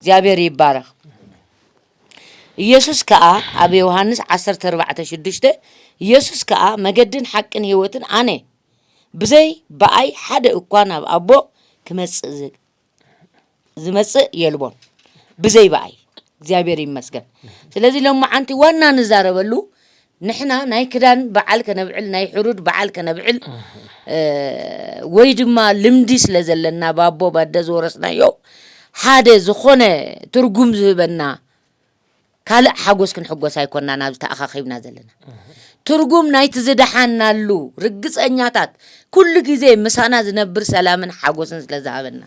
እግዚኣብሔር ይባረኽ። ኢየሱስ ከኣ ኣብ ዮሃንስ ዓሰርተ ኣርባዕተ ሽዱሽተ፣ ኢየሱስ ከኣ መገድን ሓቅን ህይወትን ኣነ፣ ብዘይ ብኣይ ሓደ እኳ ናብ ኣቦ ክመጽእ ዝ-፣ ዝመጽእ የልቦን። ብዘይ ብኣይ። እግዚኣብሔር ይመስገን። ስለዚ ሎማዓንቲ ዋና ንዛረበሉ፣ ንሕና ናይ ክዳን በዓል ከነብዕል፣ ናይ ሕሩድ በዓል ከነብዕል፣ እ፣ ወይ ድማ ልምዲ ስለ ዘለና፣ ባቦ ባደ ዝወረስናዮ ሓደ ዝኾነ ትርጉም ዝህበና ካልእ ሓጎስ ክንሕጎስ ኣይኮናን ኣብዚ ተኣኻኺብና ዘለና። ትርጉም ናይቲ ዝደሓናሉ ርግጸኛታት፣ ኩሉ ግዜ ምሳና ዝነብር ሰላምን ሓጎስን ስለ ዝሃበና፣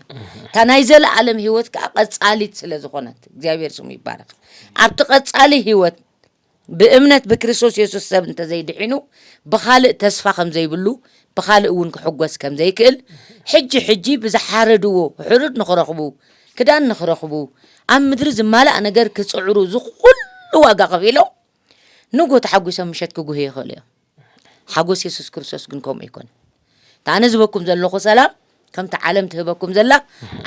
እታ ናይ ዘለኣለም ህይወት ከኣ ቀጻሊት ስለ ዝኾነት፣ እግዚኣብሔር ስሙ ይባረኽ። ኣብቲ ቀጻሊ ህይወት ብእምነት ብክርስቶስ የሱስ ሰብ እንተዘይድሒኑ፣ ብኻልእ ተስፋ ከም ዘይብሉ፣ ብኻልእ እውን ክሕጎስ ከም ዘይክእል፣ ሕጂ ሕጂ ብዝሓረድዎ ሕሩድ ንኽረኽቡ፣ ክዳን ንኽረኽቡ፣ ኣብ ምድሪ ዝማላእ ነገር ክጽዕሩ፣ እዚ ኩሉ ዋጋ ከፊሎም፣ ንጎ ተሓጒሶም ምሸት ክጉህዩ ይኽእሉ እዮም። ሓጎስ የሱስ ክርስቶስ ግን ከምኡ ኣይኮነን። እታ ኣነ ዝህበኩም ዘለኹ ሰላም፣ ከምቲ ዓለም ትህበኩም ዘላ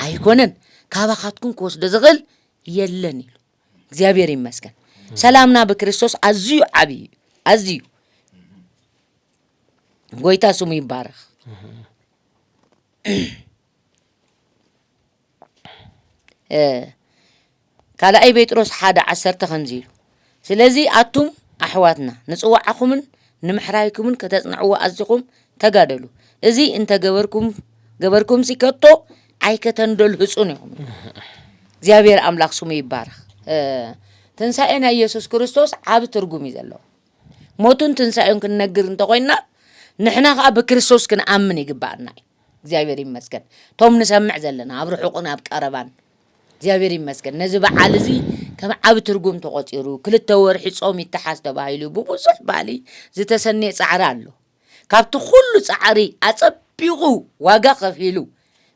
ኣይኮነን። ካባኻትኩም ክወስዶ ዝኽእል የለን ኢሉ። እግዚኣብሔር ይመስገን። ሰላምና ብክርስቶስ ኣዝዩ ዓብዪ እዩ። ኣዝዩ። ጎይታ ስሙ ይባረኽ። እ፣ ካልኣይ ጴጥሮስ ሓደ ዓሰርተ ከምዚ ኢሉ፣ ስለዚ ኣቱም ኣሕዋትና፣ ንጽዋዓኹምን ንምሕራይኩምን ከተጽንዕዎ ኣዚኹም ተጋደሉ። እዚ እንተ ገበርኩም፣ ገበርኩምሲ ከቶ ኣይከተንደልህጹን ኢኹም። እግዚኣብሔር ኣምላኽ ስሙ ይባረኽ። እ፣ ትንሳኤ ናይ ኢየሱስ ክርስቶስ ዓቢ ትርጉም እዩ ዘለዎ። ሞቱን ትንሳኤን ክንነግር እንተኾይንና፣ ንሕና ኸኣ ብክርስቶስ ክንኣምን ይግባኣና እዩ። እግዚኣብሔር ይመስገን። እቶም ንሰምዕ ዘለና፣ ኣብ ርሑቕን ኣብ ቀረባን፣ እግዚኣብሔር ይመስገን። ነዚ በዓል እዚ ከም ዓቢ ትርጉም ተቖጺሩ፣ ክልተ ወርሒ ጾም ይተሓዝ ተባሂሉ፣ ብብዙሕ ባህሊ ዝተሰነየ ጻዕሪ ኣሎ። ካብቲ ኩሉ ጻዕሪ ኣጸቢቑ ዋጋ ከፊሉ፣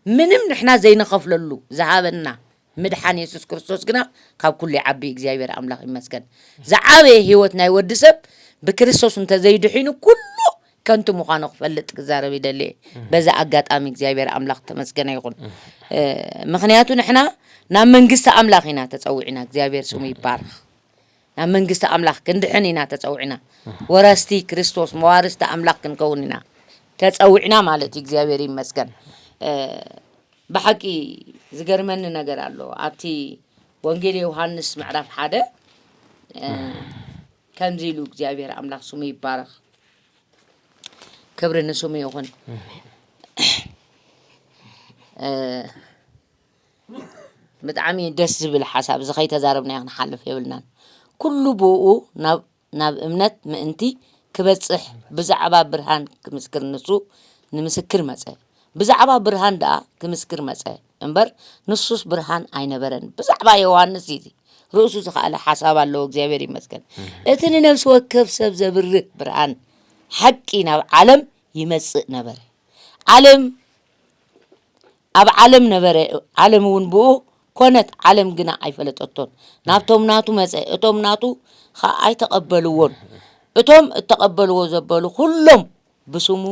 ምንም ንሕና ዘይንኸፍለሉ ዝሃበና ምድሓን የሱስ ክርስቶስ ግና ካብ ኩሉ ይዓቢ። እግዚኣብሔር ኣምላኽ ይመስገን። ዝዓበየ ህይወት ናይ ወዲ ሰብ ብክርስቶስ እንተዘይድሒኑ ኩሉ ከንቱ ምዃኑ ክፈልጥ ክዛረብ ይደሊ እየ። በዛ ኣጋጣሚ እግዚኣብሔር ኣምላኽ ተመስገነ ይኹን። እ፣ ምኽንያቱ ንሕና ናብ መንግስቲ ኣምላኽ ኢና ተጸዊዕና። እግዚኣብሔር ስሙ ይባረኽ። ናብ መንግስቲ ኣምላኽ ክንድሕን ኢና ተጸዊዕና። ወረስቲ ክርስቶስ፣ መዋርስቲ ኣምላኽ ክንከውን ኢና ተጸዊዕና ማለት እዩ። እግዚኣብሔር ይመስገን። እ፣ ብሓቂ ዝገርመኒ ነገር ኣሎ። ኣብቲ ወንጌል ዮሃንስ ምዕራፍ ሓደ፣ እ፣ ከምዚ ኢሉ እግዚኣብሔር ኣምላኽ ስሙ ይባረኽ። ክብሪ ንስሙ ይኹን። እ፣ ብጣዕሚ ደስ ዝብል ሓሳብ፣ እዚ ከይተዛረብናዮ ክንሓልፍ የብልናን። ኩሉ ብኡ ናብ፣ ናብ እምነት ምእንቲ ክበጽሕ ብዛዕባ ብርሃን ክምስክር ንሱ ንምስክር መጸ። ብዛዕባ ብርሃን ደኣ ክምስክር መጸ እምበር፣ ንሱስ ብርሃን ኣይነበረን። ብዛዕባ ዮሃንስ እዩ እዚ። ርእሱ ዝኸኣለ ሓሳብ ኣለዎ፣ እግዚኣብሔር ይመስገን። እቲ ንነፍሲ ወከፍ ሰብ ዘብርህ ብርሃን ሓቂ ናብ ዓለም ይመጽእ ነበረ። ዓለም ኣብ ዓለም ነበረ፣ ዓለም እውን ብኡ ኮነት፣ ዓለም ግና ኣይፈለጠቶን። ናብቶም ናቱ መጸ፣ እቶም ናቱ ኸኣ ኣይተቐበልዎን። እቶም እተቐበልዎ ዘበሉ ኩሎም ብስሙ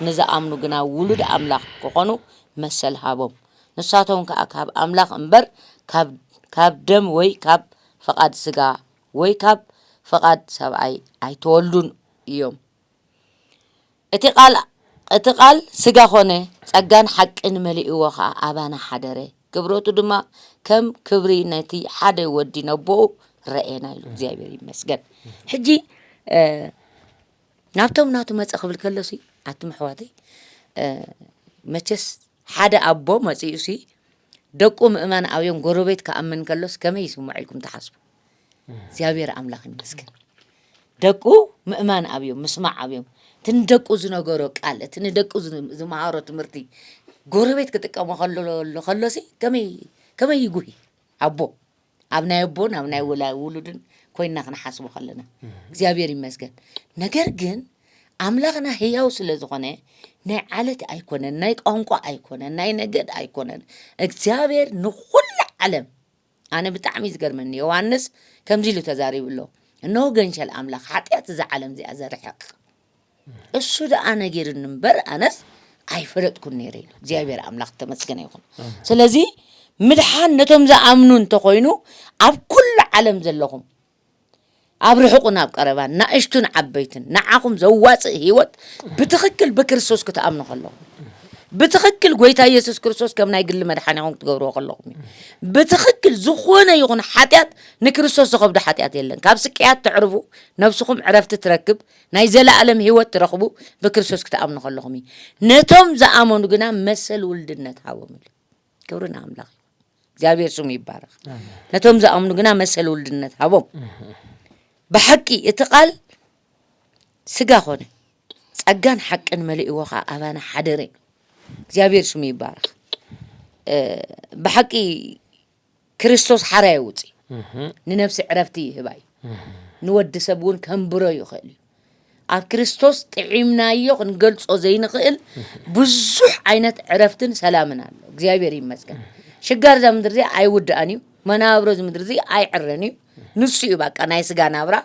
ንዝኣምኑ ግና ውሉድ ኣምላኽ ክኾኑ መሰል ሃቦም። ንሳቶም ከኣ ካብ ኣምላኽ እምበር ካብ፣ ካብ ደም ወይ ካብ ፍቓድ ስጋ ወይ ካብ ፍቓድ ሰብኣይ ኣይተወልዱን እዮም። እቲ ቃል፣ እቲ ቃል ስጋ ኾነ፣ ጸጋን ሓቅን መሊእዎ ኸኣ ኣባና ሓደረ። ክብረቱ ድማ ከም ክብሪ ነቲ ሓደ ወዲ ነቦኡ ረኤና ኢሉ። እግዚኣብሔር ይመስገን። ሕጂ፣ እ፣ ናብቶም ናቱ መጸ ክብል ከሎሲ፣ ኣቱም ኣሕዋተይ፣ እ፣ መቸስ ሓደ ኣቦ መጺኡሲ፣ ደቁ ምእማን ኣብዮም፣ ጎረቤት ክኣምን ከሎስ ከመይ ይስምዖ ኢልኩም ትሓስቡ? እግዚኣብሔር ኣምላኽ ይመስገን። ደቁ ምእማን ኣብዮም፣ ምስማዕ ኣብዮም። እቲ ንደቁ ዝነገሮ ቃል፣ እቲ ንደቁ ዝ-፣ ዝመሃሮ ትምህርቲ፣ ጎረቤት ክጥቀሞ ከሎ፣ ከሎሲ ከመይ፣ ከመይ ይጉሂ ኣቦ? ኣብ ናይ ኣቦን ኣብ ናይ ውላ-፣ ውሉድን ኮይንና ክንሓስቦ ከለና፣ እግዚኣብሔር ይመስገን። ነገር ግን ኣምላኽና ህያው ስለ ዝኾነ፣ ናይ ዓለት ኣይኮነን፣ ናይ ቋንቋ ኣይኮነን፣ ናይ ነገድ ኣይኮነን። እግዚኣብሔር ንኹሉ ዓለም፣ ኣነ ብጣዕሚ እዩ ዝገርመኒ፣ ዮሃንስ ከምዚ ኢሉ ተዛሪቡ ኣሎ፣ "እነሆ ገንሸል ኣምላኽ፣ ሓጢኣት እዛ ዓለም እዚኣ ዘርሕቕ። እሱ ደኣ ነጊሩኒ እምበር፣ ኣነስ ኣይፈለጥኩን ነይረ" ኢሉ። እግዚኣብሔር ኣምላኽ ተመስገነ ይኹን። ስለዚ ምድሓን ነቶም ዝኣምኑ እንተኾይኑ፣ ኣብ ኩሉ ዓለም ዘለኹም፣ ኣብ ርሑቕን ኣብ ቀረባን፣ ናእሽቱን ዓበይትን፣ ንዓኹም ዘዋጽእ ህይወት ብትኽክል ብክርስቶስ ክትኣምኑ ከለኹም፣ ብትኽክል ጎይታ ኢየሱስ ክርስቶስ ከም ናይ ግሊ መድሓኒኹም ክትገብርዎ ከለኹም እዩ። ብትኽክል ዝኾነ ይኹን ሓጢኣት ንክርስቶስ ዝኸብዶ ሓጢኣት የለን። ካብ ስቅያት ተዕርፉ፣ ነብስኹም ዕረፍቲ ትረክብ፣ ናይ ዘለኣለም ህይወት ትረኽቡ ብክርስቶስ ክትኣምኑ ከለኹም እዩ። ነቶም ዝኣመኑ ግና መሰል ውልድነት ሃቦም ኢሉ። ክብሪ ንኣምላኽ እዩ። እግዚኣብሔር ስሙ ይባረኽ። ነቶም ዝኣምኑ ግና መሰል ውልድነት ሃቦም። ብሓቂ እቲ ቃል ስጋ ኾነ፣ ጸጋን ሓቅን መሊእዎ ኸዓ ኣባና ሓደረ። እግዚኣብሔር ስሙ ይባረኽ። እ፣ ብሓቂ ክርስቶስ ሓራ የውፅእ፣ ንነፍሲ ዕረፍቲ ይህባ እዩ። ንወዲ ሰብ እውን ከንብሮ ይኽእል እዩ። ኣብ ክርስቶስ ጥዒምናዮ ክንገልጾ ዘይንኽእል ብዙሕ ዓይነት ዕረፍትን ሰላምን ኣሎ። እግዚኣብሔር ይመስገን። ሽጋር እዛ ምድሪ እዚኣ ኣይውዳእን እዩ። መናብሮ እዚ ምድሪ እዚ ኣይዕረን እዩ። ንሱ እዩ በቃ ናይ ስጋ ናብራ።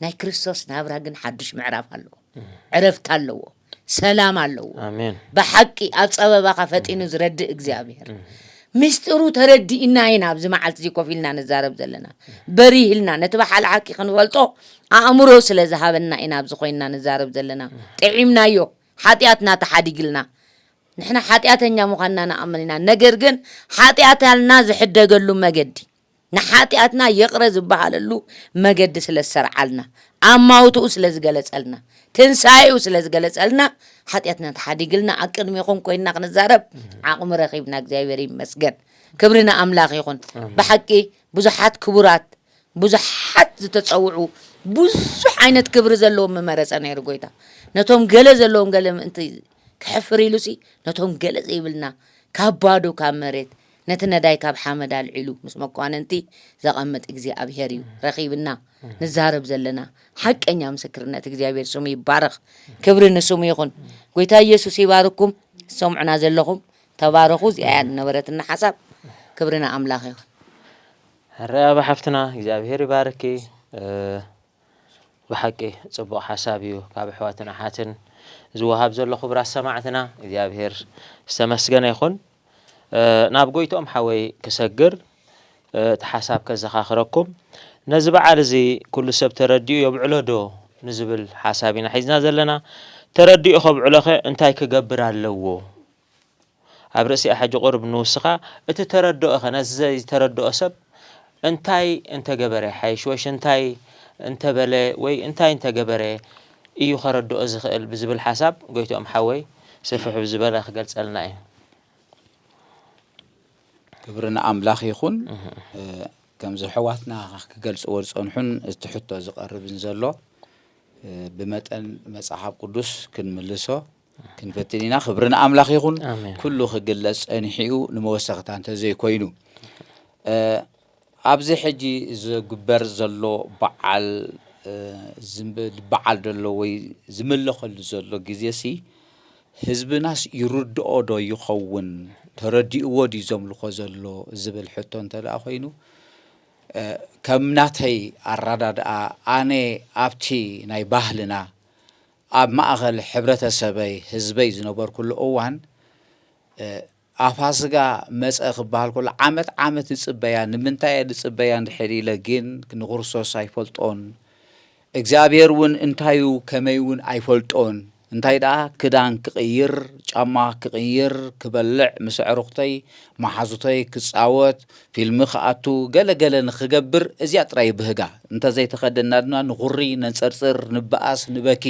ናይ ክርስቶስ ናብራ ግን ሓድሽ ምዕራፍ ኣለዎ። ዕረፍቲ ኣለዎ። ሰላም ኣለዎ። ኣሜን። ብሓቂ ኣብ ጸበባኻ ፈጢኑ ዝረድእ እግዚኣብሔር። ምስጢሩ ተረዲእና ኢና ኣብዚ መዓልቲ እዚ ኮፍ ኢልና ንዛረብ ዘለና። በሪህልና ነቲ በሓል ሓቂ ክንፈልጦ ኣእምሮ ስለ ዝሃበና ኢና ኣብዚ ኮይንና ንዛረብ ዘለና። ጥዒምናዮ። ሓጢኣትና ተሓዲግልና። ንሕና ሓጢኣተኛ ምዃንና ንኣምን ኢና። ነገር ግን ሓጢኣታልና ዝሕደገሉ መገዲ፣ ንሓጢኣትና ይቕረ ዝበሃለሉ መገዲ ስለ ዝሰርዓልና፣ ኣማውትኡ ስለ ዝገለጸልና፣ ትንሳኤኡ ስለ ዝገለጸልና፣ ሓጢኣትና ተሓዲግልና ኣብ ቅድሜኹም ኮይንና ክንዛረብ ዓቕሚ ረኺብና። እግዚኣብሔር ይመስገን። ክብሪ ንኣምላኽ ይኹን። ኣሜን። ብሓቂ ብዙሓት ክቡራት፣ ብዙሓት ዝተጸውዑ፣ ብዙሕ ዓይነት ክብሪ ዘለዎም ምመረጸ ነይሩ ጎይታ። ነቶም ገለ ዘለዎም ገለ ምእንቲ ክሕፍር ኢሉሲ፣ ነቶም ገለ ዘይብልና ካብ ባዶ ካብ መሬት ነቲ ነዳይ ካብ ሓመድ ኣልዒሉ ምስ መኳንንቲ ዘቐምጥ እግዚኣብሔር እዩ። ረኺብና ንዛረብ ዘለና ሓቀኛ ምስክርነት እግዚኣብሔር ስሙ ይባረኽ። ክብሪ ንስሙ ይኹን። ጎይታ ኢየሱስ ይባርኩም። ዝሰምዑና ዘለኹም ተባረኹ። እዚኣ እያ ዝነበረትና ሓሳብ። ክብሪ ንኣምላኽ ይኹን። ሕራይ ኣባ ሓፍትና እግዚኣብሔር ይባርኪ። እ፣ ብሓቂ ጽቡቕ ሓሳብ እዩ ካብ ኣሕዋትን ኣሓትን ዝወሃብ ዘሎ። ክቡራት ሰማዕትና እግዚኣብሔር ዝተመስገነ ይኹን። እ፣ ናብ ጎይትኦም ሓወይ ክሰግር፣ እ፣ እቲ ሓሳብ ከዘኻኽረኩም። ነዚ በዓል እዚ ኩሉ ሰብ ተረዲኡ የብዕሎ ዶ ንዝብል ሓሳብ ኢና ሒዝና ዘለና። ተረዲኡ ከብዕሎኸ እንታይ ክገብር ኣለዎ? ኣብ ርእሲኣ ሕጂ ቁሩብ ንውስኻ፣ እቲ ተረድኦኸ ነዚ ዘይተረድኦ ሰብ እንታይ እንተገበረ ይሓይሽ ወይሽ እንታይ እንተበለ ወይ እንታይ እንተገበረ እዩ ከረድኦ ዝኽእል ብዝብል ሓሳብ ጎይትኦም ሓወይ ስፍሕ ብዝበለ ክገልጸልና እዩ። ክብሪ ንኣምላኽ ይኹን። እህ። እ፣ ከምዚ ኣሕዋትና ክገልጽዎ ዝጸንሑን እቲ ሕቶ ዝቐርብን ዘሎ፣ እ፣ ብመጠን መጽሓፍ ቅዱስ ክንምልሶ ክንፈትን ኢና። ክብሪ ንኣምላኽ ይኹን። ኣሜን። ኩሉ ክግለጽ ጸኒሑ እዩ፣ ንመወሰኽታ እንተዘይኮይኑ። እ፣ ኣብዚ ሕጂ ዝግበር ዘሎ በዓል፣ እ፣ ዝም-፣ በዓል ዘሎ ወይ ዝምለኸሉ ዘሎ ግዜሲ፣ ህዝብናስ ይርድኦ ዶ ይኸውን? ተረዲእዎ ድዩ ዘምልኾ ዘሎ ዝብል ሕቶ እንተ ደኣ ኮይኑ፣ እ፣ ከም ናተይ ኣረዳድኣ፣ ኣነ ኣብቲ ናይ ባህልና፣ ኣብ ማእኸል ሕብረተሰበይ፣ ህዝበይ ዝነበርኩሉ እዋን፣ እ፣ ኣብ ፋስጋ መጸ ክበሃል ከሎ፣ ዓመት ዓመት ዝጽበያ፣ ንምንታይ እየ ዝጽበያ እንድሕር ኢለ ግን ንክርስቶስ ኣይፈልጦን። እግዚኣብሔር እውን እንታይ እዩ፣ ከመይ እውን ኣይፈልጦን። እንታይ ደኣ ክዳን ክቕይር፣ ጫማ ክቕይር፣ ክበልዕ፣ ምስ ኣዕሩኽተይ፣ መሓዙተይ ክጻወት፣ ፊልሚ ክኣቱ፣ ገለ ገለ ንኽገብር እዚኣ ጥራይ ብህጋ። እንተዘይተኸደና ድማ ንኹሪ፣ ነንጸርጽር፣ ንበኣስ፣ ንበኪ።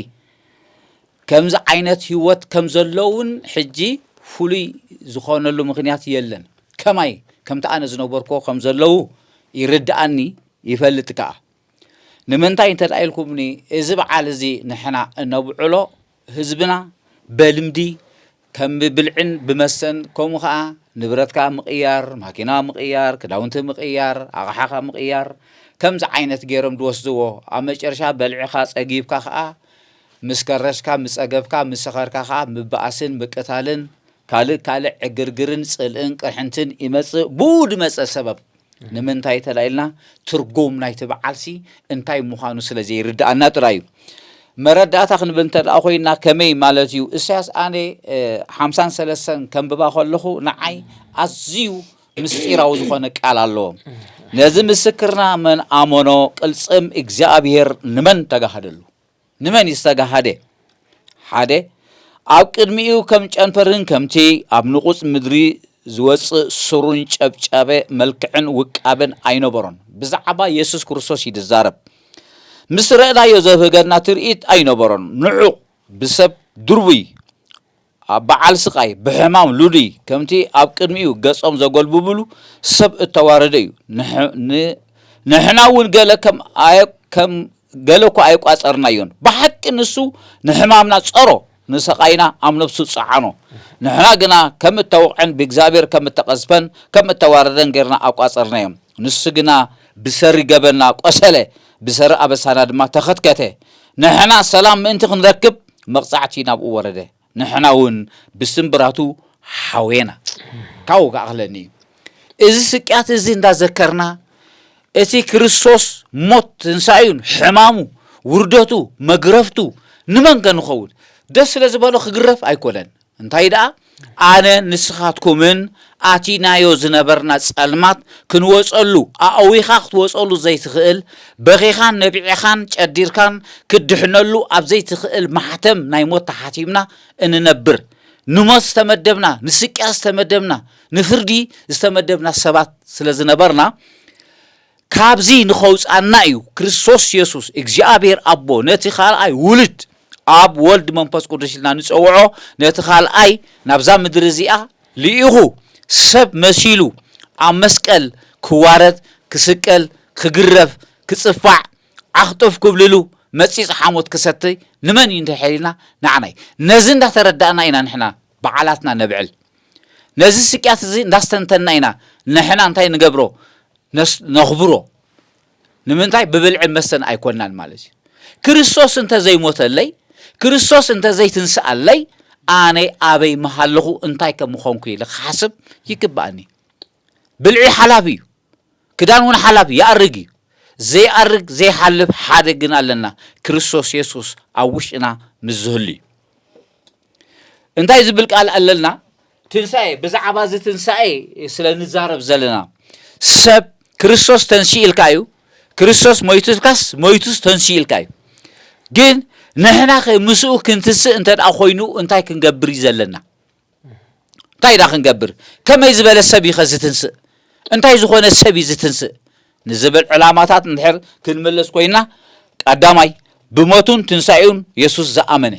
ከምዚ ዓይነት ህይወት ከም ዘሎ እውን ሕጂ ፍሉይ ዝኾነሉ ምኽንያት የለን። ከማይ ከምቲ ኣነ ዝነበርኩዎ ከም ዘለዉ ይርድኣኒ፣ ይፈልጥ ከኣ። ንምንታይ እንተ ደኣ ኢልኩምኒ፣ እዚ በዓል እዚ ንሕና እነብዕሎ ህዝብና በልምዲ ከም ብብልዕን ብመስተን፣ ከምኡ ኸዓ ንብረትካ ምቕያር፣ ማኪና ምቕያር፣ ክዳውንቲ ምቕያር፣ ኣቕሓኻ ምቕያር፣ ከምዚ ዓይነት ገይሮም ዝወስድዎ። ኣብ መጨረሻ በሊዕኻ ጸጊብካ ኸዓ ምስ ከረሽካ፣ ምስ ጸገብካ፣ ምስ ሰኸርካ ኸዓ ምብኣስን ምቅታልን ካልእ ካልእ ዕግርግርን ጽልእን ቅርሕንትን ይመጽእ። ብኡ ዝመጸ ሰበብ ንምንታይ ተላኢልና ትርጉም ናይቲ በዓልሲ እንታይ ምዃኑ ስለ ዘይርድኣና ጥራይ እዩ። መረዳእታ ክንብል እንተ ደኣ ኮይና ከመይ ማለት እዩ? እሳያስ ኣነ፣ እ፣ ሓምሳን ሰለስተን ከንብባ ከለኹ ንዓይ ኣዝዩ ምስጢራዊ ዝኾነ ቃል ኣለዎም። ነዚ ምስክርና መን ኣመኖ? ቅልጽም እግዚኣብሔር ንመን ተጋህደሉ? ንመን እዩ ዝተጋሃደ? ሓደ፣ ኣብ ቅድሚኡ ከም ጨንፈርን ከምቲ ኣብ ንቑጽ ምድሪ ዝወጽእ ስሩን ጨብጨበ መልክዕን ውቃበን ኣይነበሮን። ብዛዕባ የሱስ ክርስቶስ እዩ ዝዛረብ። ምስ ረእናዮ ዘብህገና ትርኢት ኣይነበሮን። ንዑቕ፣ ብሰብ ድርቡይ፣ ኣብ በዓል ስቓይ፣ ብሕማም ልዱይ፣ ከምቲ ኣብ ቅድሚኡ ገጾም ዘጎልብብሉ ሰብ እተዋረደ እዩ። ንሕ-፣ ን-፣ ንሕና እውን ገለ ከም ኣየ-፣ ከም ገለ እኳ ኣይቋጸርናዮን። ብሓቂ ንሱ ንሕማምና ጸሮ፣ ንሰቓይና ኣብ ነፍሱ ጸዓኖ። ንሕና ግና ከም እተወቕዐን ብእግዚኣብሔር ከም እተቐዝፈን ከም እተዋረደን ጌርና ኣቋጸርናዮ። ንሱ ግና ብሰሪ ገበንና ቆሰለ፣ ብሰሪ ኣበሳና ድማ ተኸትከተ። ንሕና ሰላም ምእንቲ ክንረክብ መቕጻዕቲ ናብኡ ወረደ። ንሕና እውን ብስምብራቱ ሓውየና። ካብኡ ክኣኽለኒ እዩ። እዚ ስቅያት እዚ እንዳዘከርና፣ እቲ ክርስቶስ ሞት ትንሳኤዩን ሕማሙ፣ ውርደቱ፣ መግረፍቱ ንመን ከ ንኸውን? ደስ ስለ ዝበሎ ክግረፍ ኣይኮነን። እንታይ ደኣ፣ ኣነ ንስኻትኩምን ኣቲናዮ ዝነበርና ጸልማት ክንወጸሉ፣ ኣእዊኻ ክትወጸሉ ዘይትኽእል፣ በኺኻን ነቢዕኻን ጨዲርካን ክትድሕነሉ ኣብ ዘይትኽእል ማሕተም ናይ ሞት ተሓቲምና እንነብር፣ ንሞት ዝተመደብና፣ ንስቅያት ዝተመደብና፣ ንፍርዲ ዝተመደብና ሰባት ስለ ዝነበርና፣ ካብዚ ንኸውጻና እዩ ክርስቶስ የሱስ እግዚኣብሔር ኣቦ ነቲ ካልኣይ ውሉድ፣ ኣብ ወልድ መንፈስ ቅዱስ ኢልና ንጸውዖ፣ ነቲ ካልኣይ ናብዛ ምድሪ እዚኣ ልኢኹ፣ ሰብ መሲሉ ኣብ መስቀል ክዋረድ፣ ክስቀል፣ ክግረፍ፣ ክጽፋዕ፣ ዓኽጥፍ ክብልሉ፣ መጺጽ ሓሞት ክሰትይ ንመን እዩ እንድሕር ኢልና ንዓና እዩ። ነዚ እንዳተረዳእና ኢና ንሕና በዓላትና ነብዕል። ነዚ ስቅያት እዚ እንዳስተንተንና ኢና ንሕና እንታይ ንገብሮ? ነስ-፣ ነኽብሮ። ንምንታይ? ብብልዕን መስተን ኣይኮንናን ማለት እዩ። ክርስቶስ እንተ ዘይሞተለይ፣ ክርስቶስ እንተ ዘይትንስኣለይ፣ ኣነ ኣበይ ምሃለኹ፣ እንታይ ከም ምኾንኩ ኢለ ክሓስብ ይግብኣኒ። ብልዒ ሓላፍ እዩ። ክዳን እውን ሓላፍ ይኣርግ እዩ። ዘይኣርግ፣ ዘይሓልፍ ሓደ ግን ኣለና። ክርስቶስ የሱስ ኣብ ውሽጥና ምስ ዝህሉ እዩ። እንታይ ዝብል ቃል ኣለና? ትንሳኤ፣ ብዛዕባ እዚ ትንሳኤ ስለ ንዛረብ ዘለና። ሰብ ክርስቶስ ተንሲኡ ኢልካ እዩ። ክርስቶስ ሞይቱ ኢልካስ፣ ሞይቱስ ተንሲኡ ኢልካ እዩ። ግን ንሕና ኸ ምስኡ ክንትስእ እንተ ደኣ ኮይኑ እንታይ ክንገብር እዩ ዘለና? እንታይ ደኣ ክንገብር? ከመይ ዝበለ ሰብ እዩ ኸ ዝትንስእ? እንታይ ዝኾነ ሰብ እዩ ዝትንስእ? ንዝብል ዕላማታት እንድሕር ክንምልስ ኮይና፣ ቀዳማይ፣ ብሞቱን ትንሳኤኡን የሱስ ዝኣመነ።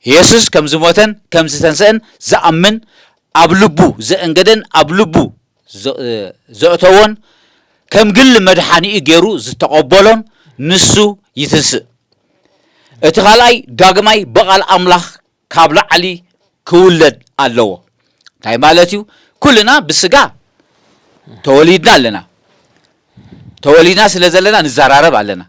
የሱስ ከም ዝሞተን ከም ዝተንስአን ዝኣምን፣ ኣብ ልቡ ዘእንገደን ኣብ ልቡ ዘ-፣ ዘእተዎን ከም ግሊ መድሓኒኡ ገይሩ ዝተቐበሎን ንሱ ይትንስእ። እቲ ካልኣይ ዳግማይ ብቓል ኣምላኽ ካብ ላዕሊ ክውለድ ኣለዎ። እንታይ ማለት እዩ? ኩልና ብስጋ ተወሊድና ኣለና። ተወሊድና ስለ ዘለና ንዘራረብ ኣለና።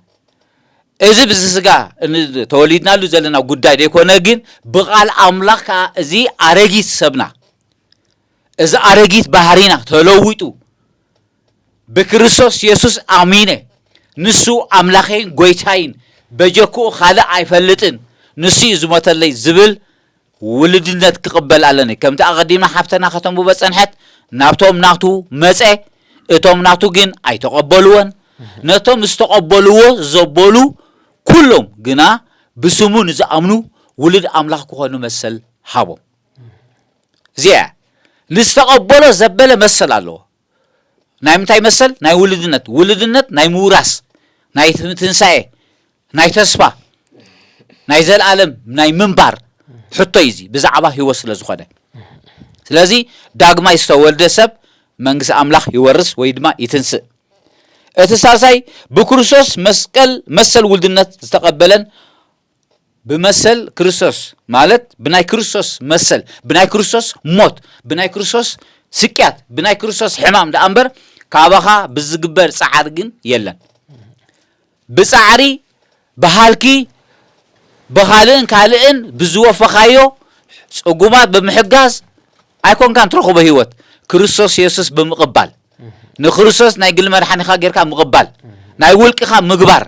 እዚ ብዚ ስጋ ን-፣ ተወሊድናሉ ዘለና ጉዳይ ዘይኮነ ግን ብቓል ኣምላኽ ከኣ እዚ ኣረጊት ሰብና፣ እዚ ኣረጊት ባህሪና ተለዊጡ ብክርስቶስ የሱስ ኣሚነ ንሱ ኣምላኸይን ጎይታይን በጀክኡ ካልእ ኣይፈልጥን ንሱ እዩ ዝሞተለይ ዝብል ውልድነት ክቕበል ኣለኒ። ከምቲ ኣቐዲምና ሓፍተና ከተንብቦ ጸንሐት፣ ናብቶም ናቱ መጸ፣ እቶም ናቱ ግን ኣይተቐበልዎን። ነቶም ዝተቐበልዎ ዘበሉ ኩሎም ግና ብስሙ ንዝኣምኑ ውሉድ ኣምላኽ ክኾኑ መሰል ሃቦም። እዚኣ እያ። ንዝተቐበሎ ዘበለ መሰል ኣለዎ። ናይ ምንታይ መሰል? ናይ ውልድነት። ውልድነት ናይ ምውራስ፣ ናይ ትንሳኤ፣ ናይ ተስፋ፣ ናይ ዘለኣለም ናይ ምንባር ሕቶ እዩ እዚ ብዛዕባ ህይወት ስለ ዝኾነ። ስለዚ ዳግማይ ዝተወልደ ሰብ መንግስቲ ኣምላኽ ይወርስ ወይ ድማ ይትንስእ። እቲ ሳልሳይ ብክርስቶስ መስቀል መሰል ውልድነት ዝተቐበለን ብመሰል ክርስቶስ ማለት ብናይ ክርስቶስ መሰል፣ ብናይ ክርስቶስ ሞት፣ ብናይ ክርስቶስ ስቅያት፣ ብናይ ክርስቶስ ሕማም ደኣ እምበር ካባኻ ብዝግበር ጻዕሪ ግን የለን። ብጻዕሪ፣ ብሃልኪ፣ ብኻልእን ካልእን ብዝወፈኻዮ ጽጉማት ብምሕጋዝ ኣይኮንካን ትረኽቦ ህይወት። ክርስቶስ የሱስ ብምቕባል፣ ንክርስቶስ ናይ ግሊ መድሓኒኻ ጌርካ ምቕባል፣ ናይ ውልቅኻ ምግባር፣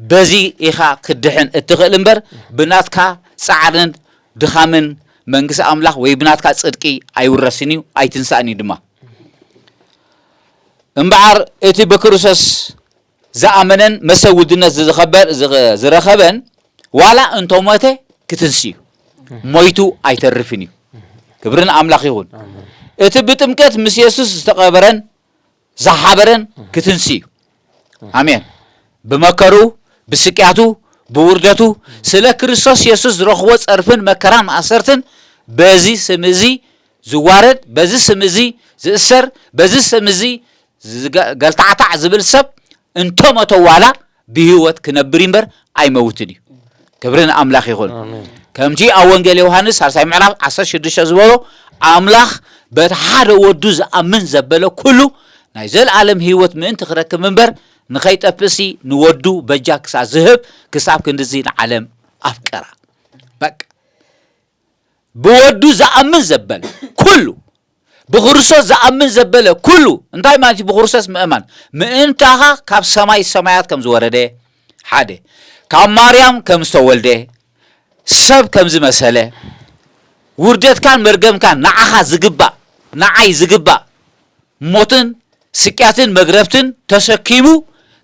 በዚ ኢኻ ክትድሕን እትኽእል እምበር ብናትካ ጻዕርን ድኻምን መንግስቲ ኣምላኽ ወይ ብናትካ ጽድቂ ኣይውረስን እዩ፣ ኣይትንሳእን እዩ ድማ። እምበኣር እቲ ብክርስቶስ ዝኣመነን መሰል ውድነት ዝኸበር ዝረኸበን ዋላ እንተሞተ ክትንስእ እዩ። ሞይቱ ኣይተርፍን እዩ። ክብሪ ንኣምላኽ ይኹን። እቲ ብጥምቀት ምስ የሱስ ዝተቐበረን ዝሓበረን ክትንስእ እዩ። ኣሜን። ብመከሩ፣ ብስቅያቱ፣ ብውርደቱ፣ ስለ ክርስቶስ የሱስ ዝረኽቦ ጸርፍን መከራን ማእሰርትን፣ በዚ ስም እዚ ዝዋረድ፣ በዚ ስም እዚ ዝእሰር፣ በዚ ስም እዚ ዝገ- ገልታዕታዕ ዝብል ሰብ እንተሞተ ዋላ ብህይወት ክነብር እምበር ኣይመውትን እዩ። ክብሪ ንኣምላኽ ይኹን። ኣሜን። ከምቲ ኣብ ወንጌል ዮሃንስ ሳልሳይ ምዕራፍ ዓሰርተ ሽዱሽተ ዝበሎ፣ ኣምላኽ በቲ ሓደ ወዱ ዝኣምን ዘበለ ኩሉ ናይ ዘለኣለም ህይወት ምእንቲ ክረክብ እምበር ንኸይጠፍእሲ ንወዱ በጃ ክሳብ ዝህብ ክሳብ ክንድዚ ንዓለም ኣፍቀራ። በቃ ብወዱ ዝኣምን ዘበለ ኩሉ ብክርስቶስ ዝኣምን ዘበለ ኩሉ እንታይ ማለት እዩ? ብክርስቶስ ምእማን ምእንታኻ ካብ ሰማይ ሰማያት ከም ዝወረደ ሓደ ካብ ማርያም ከም ዝተወልደ ሰብ ከም ዝመሰለ ውርደትካን መርገምካን ንዓኻ ዝግባእ ንዓይ ዝግባእ ሞትን ስቅያትን መግረፍትን ተሰኪሙ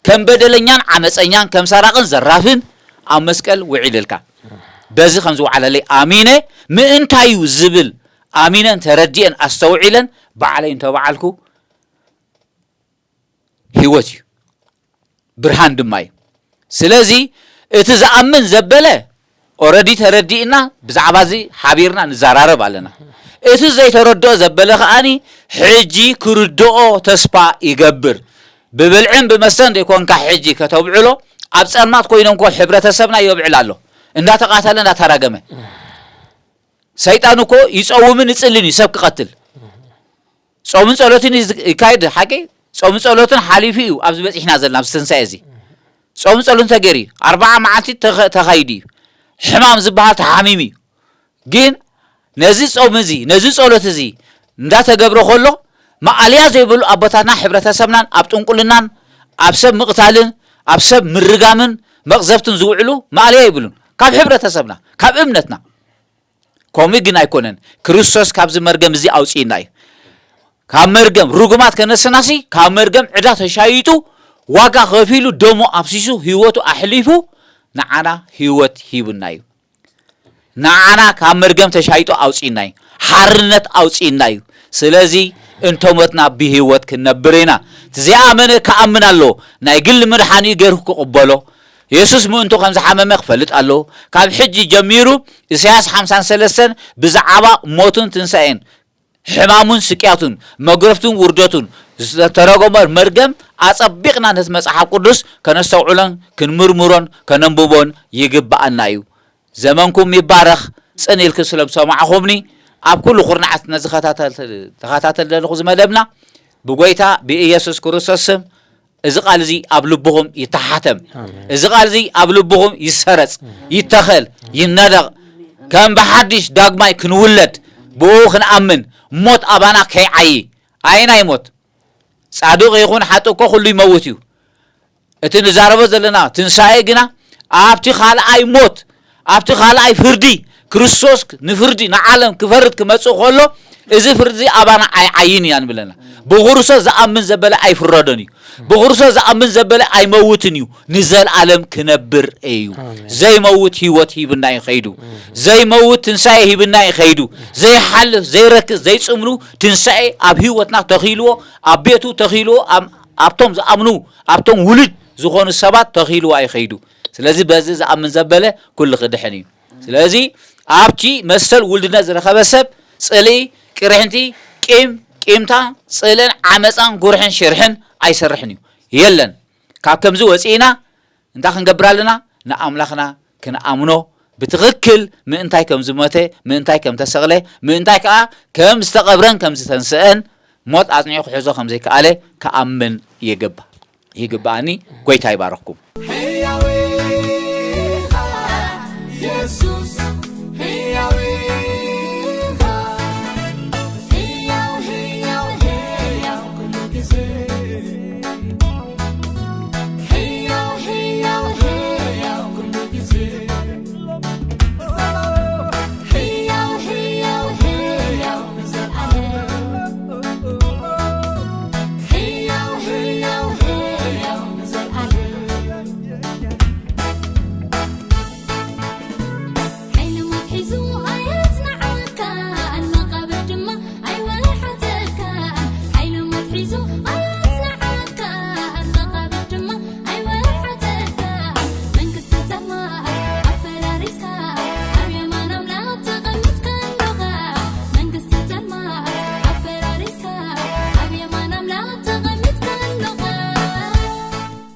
ከም በደለኛን ዓመፀኛን ከም ሰራቕን ዘራፍን ኣብ መስቀል ውዒልልካ በዚ ከም ዝወዓለለይ ኣሚነ ምእንታዩ ዝብል ኣሚነን ተረዲአን ኣስተውዒለን ባዕለይ እንተበዓልኩ ህይወት እዩ ብርሃን ድማ እዩ። ስለዚ እቲ ዝኣምን ዘበለ ኦረዲ ተረዲእና ብዛዕባ እዚ ሓቢርና ንዘራረብ ኣለና። እቲ ዘይተረድኦ ዘበለ ከኣኒ ሕጂ ክርድኦ ተስፋ ይገብር። ብብልዕን ብመስተን ዘይኮንካ ሕጂ ከተብዕሎ ኣብ ጸልማት ኮይኖም ኮ ሕብረተሰብና የብዕል ኣሎ እንዳተቃተለ እንዳተራገመ ሰይጣን እኮ ይጸውምን ይጽልን እዩ ሰብ ክቐትል ጾምን ጸሎትን ይካየድ ሓቂ ጾምን ጸሎትን ሓሊፉ እዩ ኣብዚ በጺሕና ዘለና ኣብዚ ትንሳኤ እዚ ጾምን ጸሎትን ተገይሩ እዩ ኣርባዓ መዓልቲ ተኻይዱ እዩ ሕማም ዝበሃል ተሓሚሙ እዩ ግን ነዚ ጾም እዚ ነዚ ጸሎት እዚ እንዳተገብረ ከሎ ማኣልያ ዘይብሉ ኣቦታትና ሕብረተሰብናን ኣብ ጥንቁልናን ኣብ ሰብ ምቕታልን ኣብ ሰብ ምርጋምን መቕዘፍትን ዝውዕሉ ማኣልያ ይብሉን ካብ ሕብረተሰብና ካብ እምነትና ከምኡ ግን ኣይኮነን። ክርስቶስ ካብዚ መርገም እዚ ኣውፅእና እዩ። ካብ መርገም ርጉማት ከነስናሲ ካብ መርገም ዕዳ ተሻይጡ ዋጋ ከፊሉ ደሙ ኣፍሲሱ ህይወቱ ኣሕሊፉ ንዓና ህይወት ሂቡና እዩ። ንዓና ካብ መርገም ተሻይጡ ኣውፅእና እዩ። ሓርነት ኣውፅእና እዩ። ስለዚ እንተሞትና ብህይወት ክንነብር ኢና። እቲ ዘይኣመነ ክኣምን ኣለዎ። ናይ ግሊ መድሓኒኡ ገይሩ ክቕበሎ የሱስ ምእንቱ ከም ዝሓመመ ክፈልጥ ኣለዎ። ካብ ሕጂ ጀሚሩ ኢሳያስ ሓምሳን ሰለስተን ብዛዕባ ሞቱን ትንሳኤን ሕማሙን ስቅያቱን መግረፍቱን ውርደቱን ዝተረጎመ መርገም ኣጸቢቕና ነቲ መጽሓፍ ቅዱስ ከነስተውዕሎን ክንምርምሮን ከነንብቦን ይግብኣና እዩ። ዘመንኩም ይባረኽ። ጽን ኢልኪ ስለ ዝሰማዕኹምኒ ኣብ ኩሉ ኩርናዓት ነዚ ተኸታተል ዘለኹ ዝመደብና ብጎይታ ብኢየሱስ ክርስቶስ ስም እዚ ቃል እዚ ኣብ ልብኹም ይተሓተም። እዚ ቃል እዚ ኣብ ልብኹም ይሰረጽ፣ ይተኸል፣ ይነደቕ። ከም ብሓድሽ ዳግማይ ክንውለድ ብኡ ክንኣምን ሞት ኣባና ከይዓዪ። ኣየናይ ሞት? ጻድቕ ይኹን ሓጥእ እኮ ኩሉ ይመውት እዩ። እቲ ንዛረቦ ዘለና ትንሳኤ ግና ኣብቲ ካልኣይ ሞት ኣብቲ ካልኣይ ፍርዲ ክርስቶስ ንፍርዲ ንዓለም ክፈርድ ክመጽእ ከሎ እዚ ፍርዲ ኣባና ኣይዓይን እያ ንብለና። ብክርስቶስ ዝኣምን ዘበለ ኣይፍረዶን እዩ። ብክርስቶስ ዝኣምን ዘበለ ኣይመውትን እዩ፣ ንዘልኣለም ክነብር እዩ። ዘይመውት ህይወት ሂብና እዩ ከይዱ። ዘይመውት ትንሳኤ ሂብና እዩ ከይዱ። ዘይሓልፍ ዘይረክስ ዘይጽምሉ ትንሳኤ ኣብ ህይወትና ተኺልዎ፣ ኣብ ቤቱ ተኺልዎ፣ ኣብቶም ዝኣምኑ ኣብቶም ውሉድ ዝኾኑ ሰባት ተኺልዎ እዩ ከይዱ። ስለዚ በዚ ዝኣምን ዘበለ ኩሉ ክድሕን እዩ። ስለዚ ኣብቲ መሰል ውልድነት ዝረኸበ ሰብ ጽልኢ፣ ቅርሕንቲ፣ ቂም፣ ቂምታ፣ ጽልእን ዓመፃን ጉርሕን ሽርሕን ኣይሰርሕን እዩ። የለን። ካብ ከምዚ ወፂእና እንታይ ክንገብር ኣለና? ንኣምላኽና ክንኣምኖ ብትኽክል ምእንታይ ከም ዝሞተ፣ ምእንታይ ከም ተሰቕለ፣ ምእንታይ ከዓ ከም ዝተቐብረን ከም ዝተንስአን ሞት ኣጽኒዑ ክሕዞ ከም ዘይከኣለ ክኣምን ይግባእ። ይግብኣኒ። ጎይታ ይባረኽኩም። ሕያው ኢኻ የሱስ